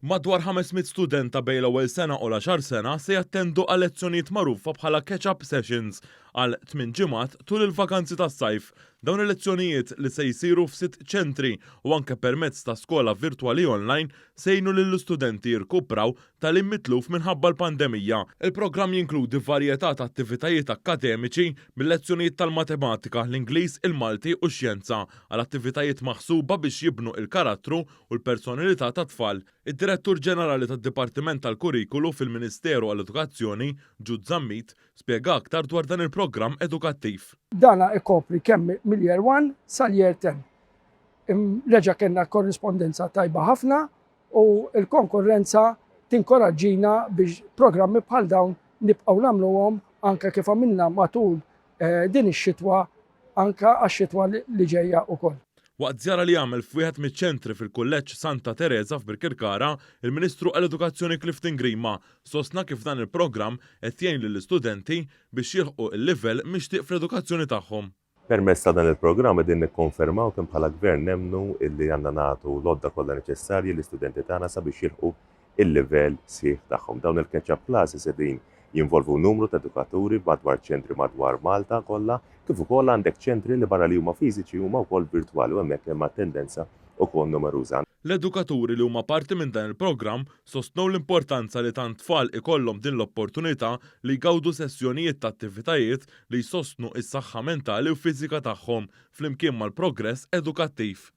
Madwar 500 student ta' bejn l-ewwel sena u l-għaxar sena se jattendu għal lezzjonijiet magħrufa bħala catch-up sessions għal tminn ġimgħat tul il-vakanzi tas-sajf. Dawn il-lezzjonijiet li se jsiru f'sitt ċentri u anke permezz ta' skola virtwali online se jgħinu lill-istudenti jirkupraw tagħlim mitluf minħabba l-pandemija. Il-programm jinkludi varjetà ta' attivitajiet akkademiċi, mil-lezzjonijiet tal-matematika, l-Ingliż, il-Malti u x-xjenza, għal attivitajiet maħsuba biex jibnu il-karattru u l-personalità tat-tfal. Id-Direttur Ġenerali tad-Dipartiment tal-Kurrikulu fil-Ministeru għall-Edukazzjoni, Jude Zammit, spjega aktar dwar dan il-programm edukattiv. Dana ikopri kemm mill-Year 1 sal-Year 10. Reġa' kellna korrispondenza tajba ħafna u l-konkurrenza tinkoraġġina biex programmi bħal dawn nibqgħu nagħmluhom anke kif għamilna matul din ix-xitwa anke għax-xitwa li ġejja wkoll. Waqt żjara li għamel f'wieħed miċ-ċentri fil-Kulleġġ Santa Tereża f'Birkirkara, il-Ministru għall-Edukazzjoni Clifton Grima sostna kif dan il-programm qed jgħin lill-istudenti biex jilħqu l-livell mixtieq fl-edukazzjoni tagħhom. Permezz ta' dan il-programm qegħdin nikkonfermaw kemm bħala Gvern nemmnu illi għandna nagħtu l-għodda kollha neċessarji lill-istudenti tagħna sabiex jilħqu il-livell sħiħ tagħhom. Dawn il-catch-up classes qegħdin jinvolvu numru ta' edukaturi madwar ċentri madwar Malta kollha, kif ukoll għandek ċentri li barra li huma fiżiċi huma wkoll virtwali u hemmhekk hemm attendenza wkoll numeruża. L-edukaturi li huma parti minn dan il-programm sostnew l-importanza li tant tfal ikollhom din l-opportunità li jgawdu sessjonijiet ta' attivitajiet li jsostnu s-saħħa mentali u fiżika tagħhom flimkien mal-progress edukattiv.